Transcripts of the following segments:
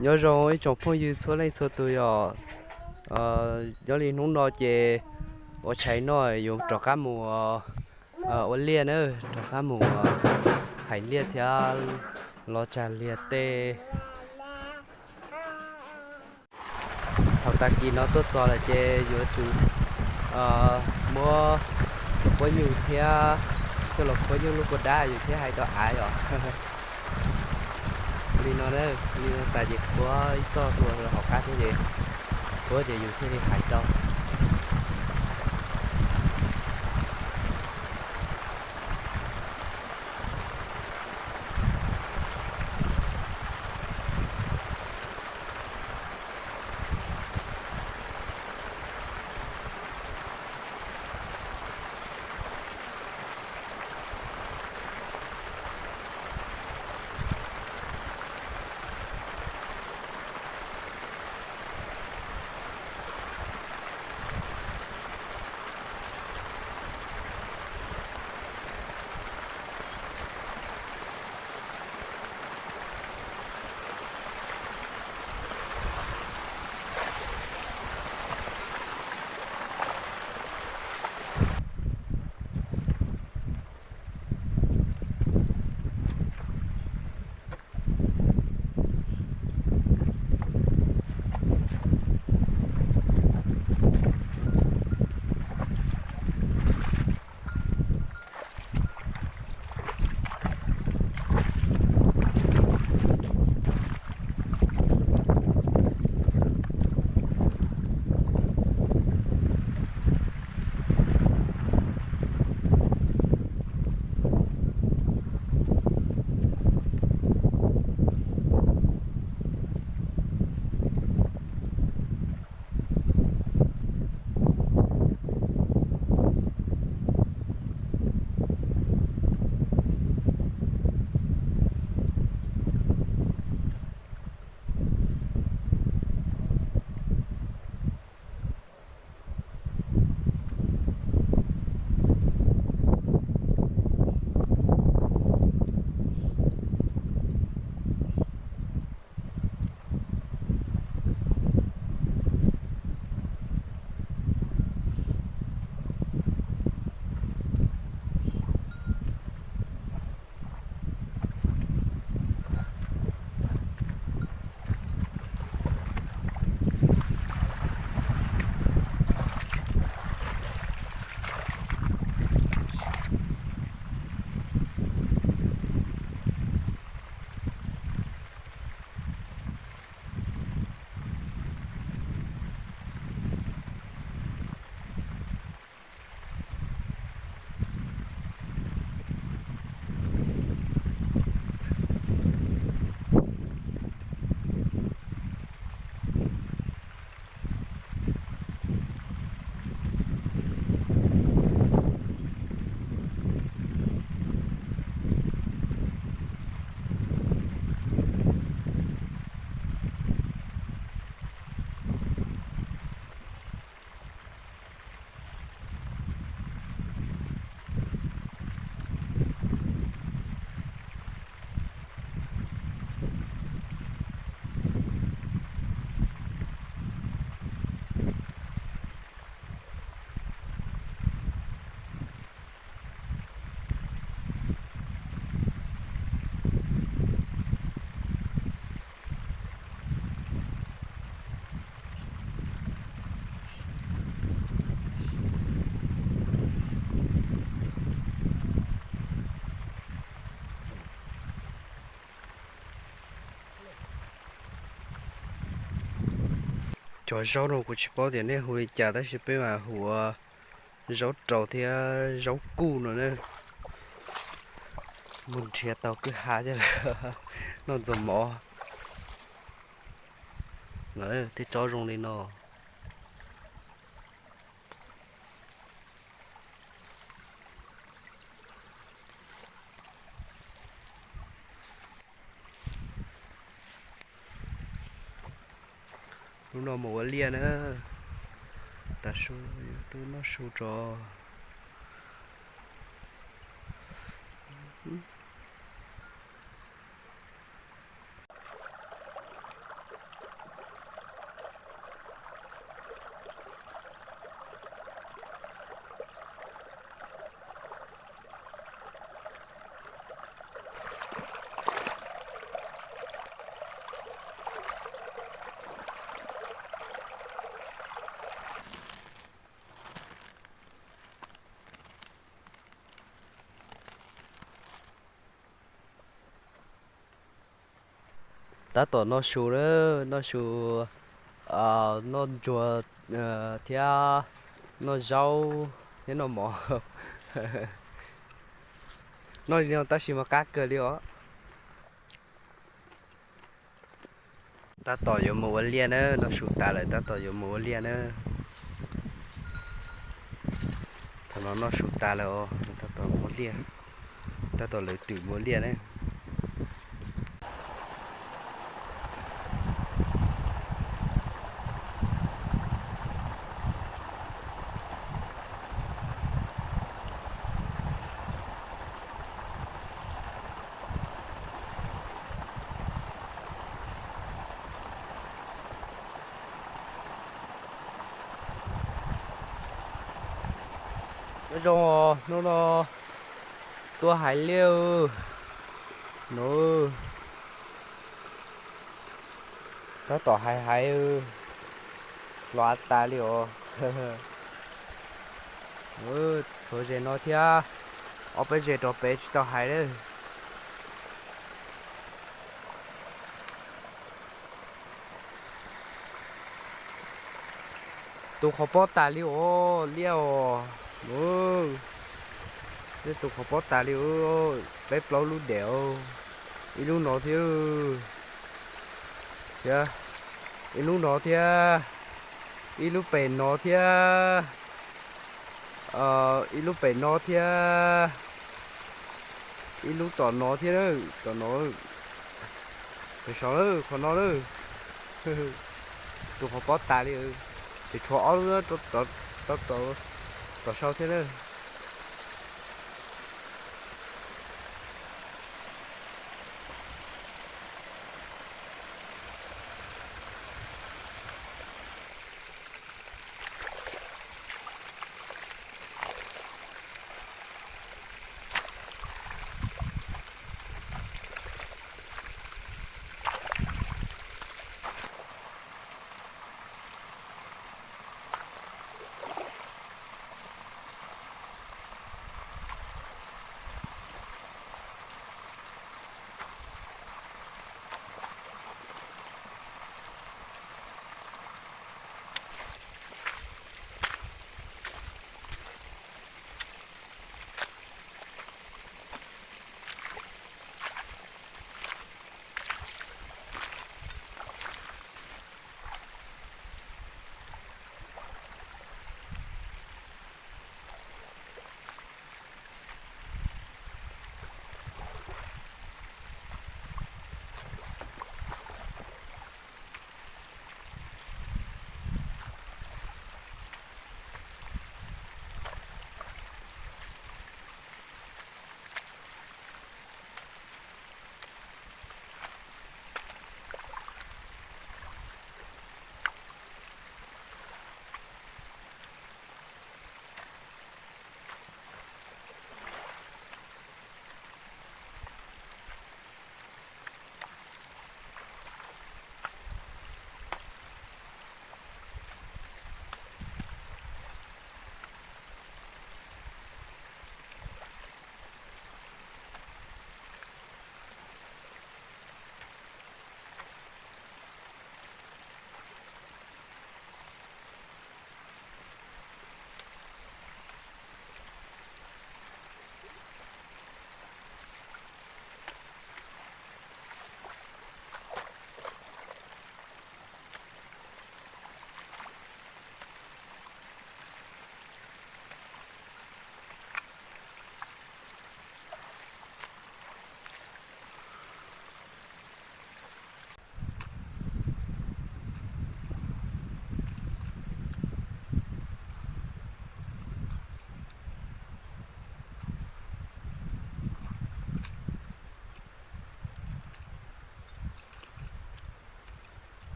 Nyob zoo ib tsoom phooj ywg txhua leej txhua tus yom. Nyob li hnub no ces ua tshais no yuav rov qab mus ua liaj na, rov qab mus hais liaj thiab los tsag liaj tej. Thaum tag kis no tuaj txog lawm ces yuav tsum muab cov quab nyuj thiab coj los khuab nyuj lub kua dab yus thiab hais tau av yom. Li no, li no tas ces khuab ib txoj hlua hauv qab thiab ces khuab ces yus thiaj li hais tau. Cov zaub no kuv tsis paub tias nej hu li cas tab sis peb mas hu ua zaub rau thiab zaub kuj no na. Mus nrhiav tau kwj ha coj los noj ntxuag mov. Tej tsob zoo li no. Lub no mus ua liaj na, tav su tuaj noj su tso. Tab tom noj su na, noj su, noj ntsuag thiab noj zaub thiab noj mov. Noj li no tab sis mas qab kawg li os. Tab tom yuav mus ua liaj na, noj su tas lawm tab tom yuav mus ua liaj na. Thaum no noj su tas lawm os, tab tom mus ua liaj, tab tom lawv twm mus ua liaj na. Nyob zoo, hnub no tuaj hais liaj no, tab tom hais hais los av tas li os. Tshuav ze no thiab, ob peb ze rau pem tsis tau hais lawm. Tus qhov pob tas li os liaj os. Liaj tus qhov pob tas li, peb plaub lub dam, ib lub no thiab, thiab ib lub no thiab, ib lub pem no thiab, ib lub pem no thiab, ib lub tom no thiab, tom no, pem saud lawm qhov no lawm. Tus qhov pob tas li, ces tshuav ob lub tom sau thiab na.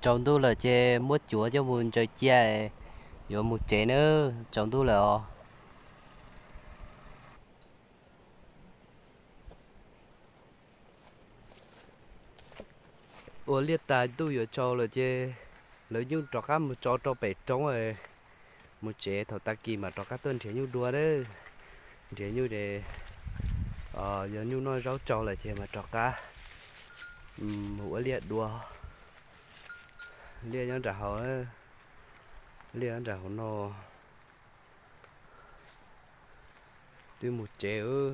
Tsaus ntuj lawm ces muab cuav coj mus ntsaws cia, yuav mus tsev nawb, tsaus ntuj lawm os. Ua liaj tas ntuj yuav tsaus lawm ces lawv nyuj rov qab mus tso rau pem roob, mus tsev, thaum tag kis mam rov qab tuaj nrhiav nyuj dua nawb. Nrhiav nyuj ces yog nyuj noj zaub tsaus lawm ces mam rov qab Mus ua liaj dua, liaj nyob nram hauv, liaj nyob nram hauv no. Twb mus tsev ub.